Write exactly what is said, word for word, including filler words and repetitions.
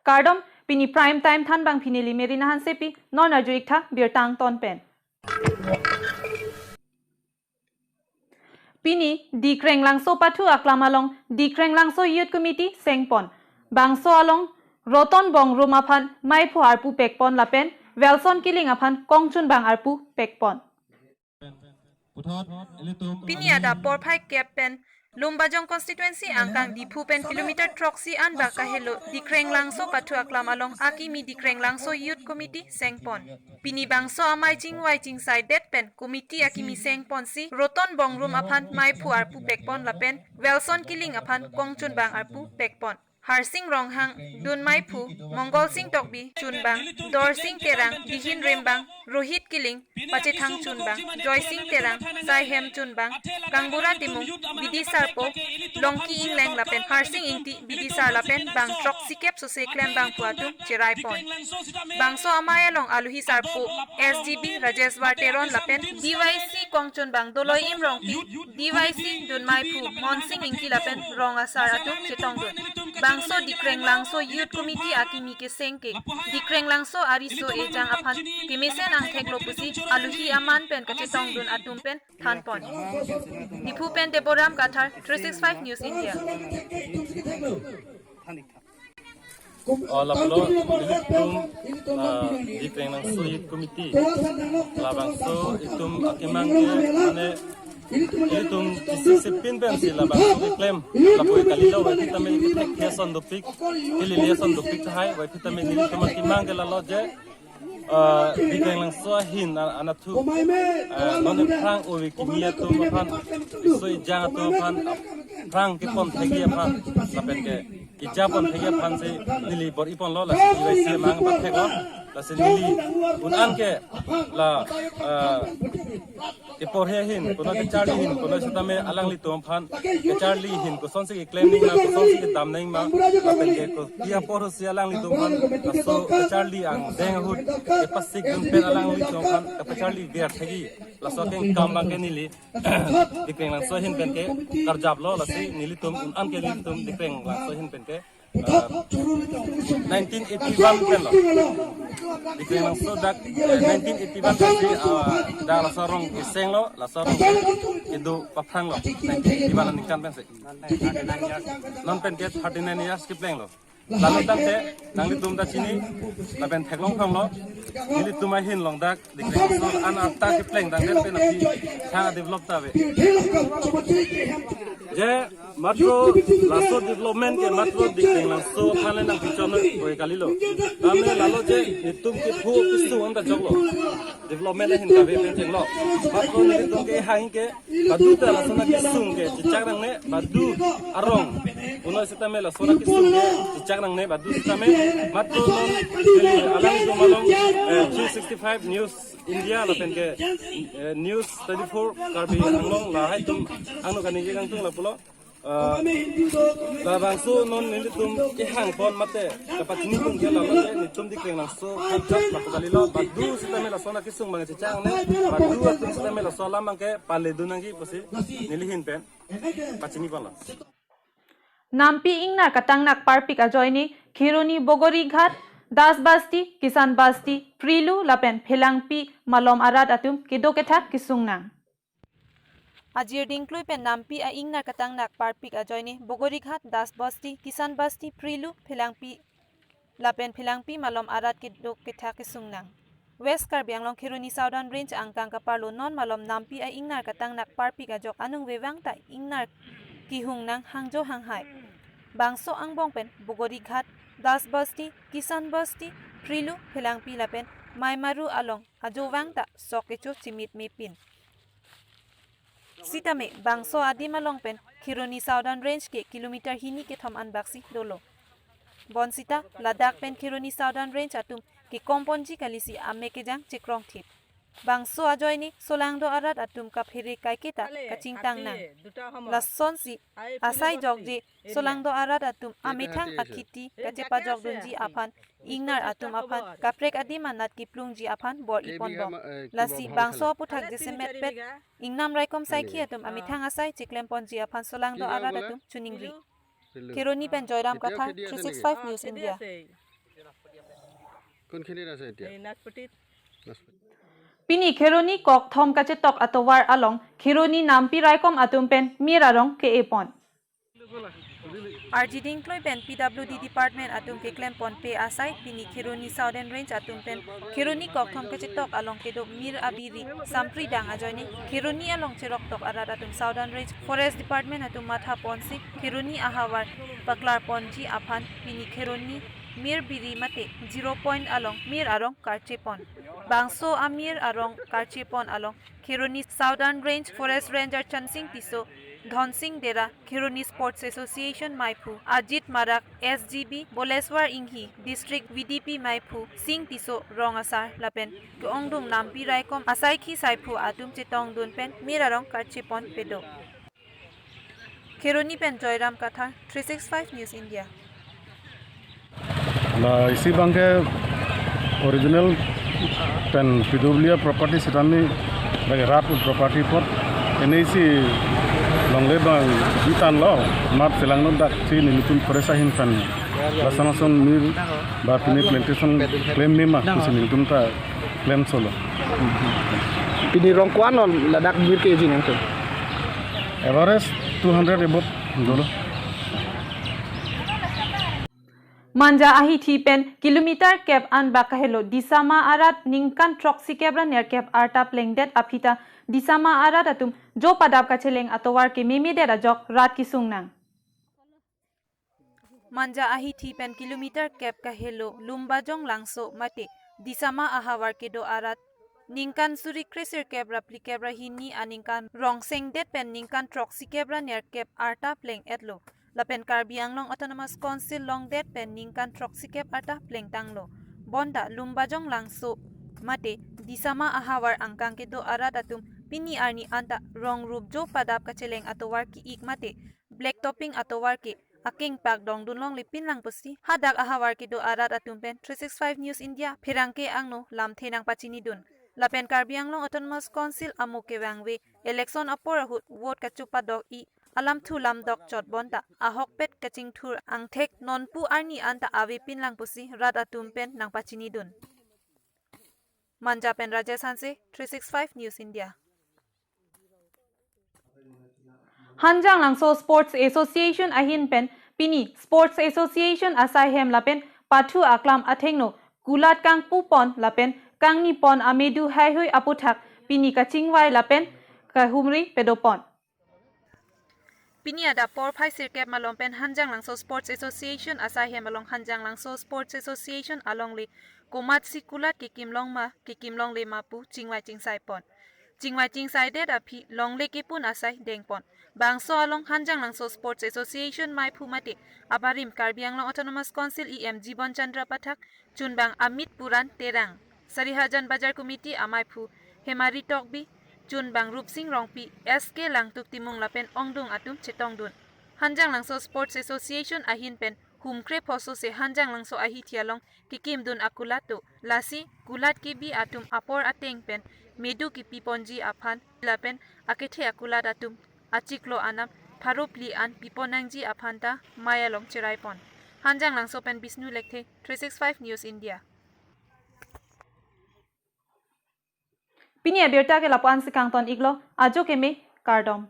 Kardom, pini Prime Time thanbang pini Limeri Nahan Sepi, non arju-ik tha birta angton pen. Pini Dikrenglangso pathu aklam along Dikrenglangso Youth Committee sengpon. Bangso along Roton Bongrung aphan maiphu arpu pekpon lapen Welson Killing aphan kongchunbang arpu pekpon. Pini adap porphai kep pen Lumbajong constituency angkang Diphu pen kilometer throksi anbak kahelo Dikrenglangso pathu aklam along akimi Dikrenglangso Youth Committee sengpon. Pini bangso amei chingvai chingsai det pen committee akimi sengponsi Roton Bongrung aphan maiphu arpu pekpon lapen Welson Killing aphan kongchunbang arpu pekpon. Harsing Ronghang, Dunmaiphu, Mongol Sing Tokbi, chunbang, Dorsing Terang, Dihin Rimbang, Rohit Killing, Pachethang chunbang, Joysing Terang, Saihem chunbang, Kangbura Timung, Bidisar Po, Longki Ingleng lapen Harsing Ingti, Bidisar lapen bang throksi kep sose klembangpo atum cheraipon. Bangso amei along aluhi sarpo S G B Rajesh War Teron lapen D Y C kongchunbang Doloi Imrongpi, D Y C Dunmaiphu Monsing Ingti lapen rong asar atum chetongdun. Bangso Dikrenglangso Youth Committee akimi keseng ke Dikrenglangso ariso ejang aphan kemesen angthek lo pusi aluhi aman pen kachetongdun atum pen thanpon. Diphu pen Deboram Kathar, three six five News India. Oh, lapulo, ilitum, ah, Dikrenglangso Youth Committee. Labangso itum akemang ke, mane, ilitum kisik sipin pensi labangso keklem. Lapu kalilo, wai vitamin keson dopik, ili leson dopik tahai, wai vitamin ilitum akemang ke lalo je, ah, Dikrenglangso ahin, ah, anatthu, ah, non aphrang ove kimi atum aphan, riso ejang atum aphan, aphrang kepon thekji aphan, lapen ke, kejapon thekji aphan si neli bor-iponlo, lasi D Y C amang patheklo, lasi neli un-an ke la, eh, keporhe ahin, kono kecharli ahin, kono setame alanglitum aphan kecharli ahin, kosonsi keklem nangma, kosonsi kedam nangma, lapen ke kopi apor si alanglitum aphan, laso kecharli angdeng ahut kepasik dun pen alanglitum aphan kepacharli biar thekji, laso akengkam abang ke neli Dikrenglangso ahin pen ke karjaplo, lasi nelitum un-an ke nelitum Dikrenglangso ahin pen ke, ah, nineteen eighty-one penlo. Dikrenglangso dak, eh, nineteen eighty-one pensi, ah, dak laso arong kesenglo, laso arong kedo paphranglo. Nineteen eighty-one aningkan pensi. Non pen ke thirty-nine years keplenglo. Lalu tangte, nanglitum ta chini, lapen theklong thonglo, nelitum ahin along dak, Dikrenglangso an arta kepleng tangte pen aphi, thang develop ta ave. Je, matro, laso development ke matro Dikrenglangso aphan le nangpichon oi kalilo. Tame lalo je, nelitum kephu kesung anta joklo. Development ahin kave pen chenglo. Matro nelitum kehang ke, badu ta laso na kesung ke chechak nangne, badu arong. Kono setame laso na kesung ke chechak nangne, badu setame matro non neli alanglitum along, eh, three sixty-five News India lapen ke, eh, News twenty-four Karbi Anglong lahai atum angno kaningje kangtung lapulo. Eh, labangso non nelitum kehangpon mate kapachinipon ke lalo ke nelitum Dikrenglangso kachak lapu kalilo, badu setame laso na kesung abang chechak nangne, badu atum setame laso alam abang ke pale dun nangji pusi neli ahin pen pachiniponlo. Nampi ingnar katangnak parpik ajoine Kheroni Bogorighat, Das Basti, Kisan Basti, Prilu lapen Phelangpi malom arat atum kedo kethak kesung nang. Ajir dingklui pen nampi a-ingnar katangnak parpik ajoine Bogorighat, Das Basti, Kisan Basti, Prilu, Phelangpi lapen Phelangpi malom arat kedo kethak kesung nang. West Karbi Anglong Kheroni Southern Range angkang kaparlo non malom nampi a-ingnar katangnak parpik ajok anung vevang ta ingnar kehung nang hangjo hanghai. Bangso angbong pen Bogorighat, Das Basti, Kisan Basti, Prilu, Phelangpi lapen Maimaru along ajovang ta sok kecho chimit mepin. Sitame bangso adim along pen Kheroni Southern Range ke kilometer hini kethom anbaksi dolo. Bonsita ladak pen Kheroni Southern Range atum kekomponji kalisi amek kejang chekrongthip. Bangso ajoine solangdo arat atum kaphere kaiketa kachingtang nang. Lasonsi asai jokje solangdo arat atum amethang akhiti kachepajokdunji aphan ingnar atum aphan kaprek adim anat kiplungji aphan bor-iponbom. Lasi bangso aputhak jasemet pet ingnam raikom saikhi atum amethang asai chiklemponji aphan solangdo arat atum choningri. Kheroni pen Joyram Kathar, three six five News India. কোনখিনিত আছে এতিয়া? এই নাচপতিত। নাচপতি। Pini Kheroni kokthom kachetok atovar along Kheroni nampi raikom atum pen mir arong ke-epon. Arjiding kloi pen P W D department atum keklem ponpe asai pini Kheroni Southern Range atum pen Kheroni kokthom kachetok along kedo mir abiri sampri dang ajoine Kheroni along cheroktok arat atum Southern Range Forest Department atum matha ponsi Kheroni ahavar paklar ponji aphan pini Kheroni mir biri mate zero point along mir arong karchepon. Bangso amir arong karchepon along Kheroni Southern Range Forest Ranger Chansing Tisso, Dhonsing Dera, Kheroni Sports Association maiphu Ajit Marak, S G B Boleswar Inghi, District V D P maiphu Sing Tisso rong asar lapen ke-ongdung nampi raikom asaikhi saiphu atum chetongdun pen mir arong karchepon pedo. Kheroni pen Joyram Kathar, three six five News India. La isi abangke original pen P W D property sitame bagi rat property apot N A C longle abang bitan lo map selang non dak si nelitum forest ahin pen lason lason mir ba pini plantation klem mema pusi nelitum ta klem solo. Pini rong ko-an lo ladak mir ke-eji nangtum? Average two hundred above dolo. Manja ahithi pen kilometer kep an bak kahelo Disama arat ningkan throksikep ra nerkep arta plengdet aphi ta Disama arat atum jo padap kacheleng atovar kememedet ajok rat kesung nang. Manja ahithi pen kilometer kep kahelo Lumbajong Langso mate Disama ahavar kedo arat ningkan suri kresirkep ra phlikep ra hini aningkan rong sengdet pen ningkan throksikep ra nerkep arta pleng-etlo. Lapen Karbi Anglong Autonomous Council longdet pen ningkan throksikep arta plengtanglo. Bonta Lumbajong Langso mate Disama ahavar angkang kedo arat atum pini arni anta rong rup jo padap kacheleng atovar ke-ik mate black topping atovar ke akengpak dongdun longle pinlang pusi hadak ahavar kedo arat atum pen three six five News India pherangke angno lamthe nangpachinidun. Lapen Karbi Anglong Autonomous Council amo kevangve election apor ahut vote kachopadok-i alamthu lamdok chot bonta ahokpet kachingthur angthek nonpu arni anta ave pinlang pusi rat atum pen nangpachinidun. Manja pen Rajesh Hanse, three six five News India. Hanjanglangso Sports Association ahin pen pini Sports Association asai hem lapen pathu aklam athengno kulat kangpupon lapen kangnipon amedu haihui aputhak pini kachingvai lapen kahumri pedopon. Pini adap porphai sirkep malom pen Hanjanglangso Sports Association asai hem along Hanjanglangso Sports Association alongle komatsi kulat kekim longma kekim longle ma pu chingvai chingsaipon. Chingvai chingsaidet aphi longle kepun asai dengpon. Bangso along Hanjanglangso Sports Association maiphu mate abarim Karbi Anglong Autonomous Council E M Jibon Chandra Pathak, chunbang Amit Puran Terang, Sarihajan Bajar Committee amaiphu Hemari Tokbi, chunbang Rupsing Rongpi, S K Langtuk Timung lapen ongdung atum chetongdun. Hanjanglangso Sports Association ahin pen humkre phoso se Hanjanglangso ahithi along kekimdun akulat do. Lasi kulat kebi atum apor ateng pen medu kepiponji aphan lapen akethe akulat atum achiklo anam pharo phli an piponangji aphan ta mei along cheraipon. Hanjanglangso pen Bishnu Lekthe, three six five News India. Pini abirta ke lapu-an si kangton-iklo, ajo keme, kardom.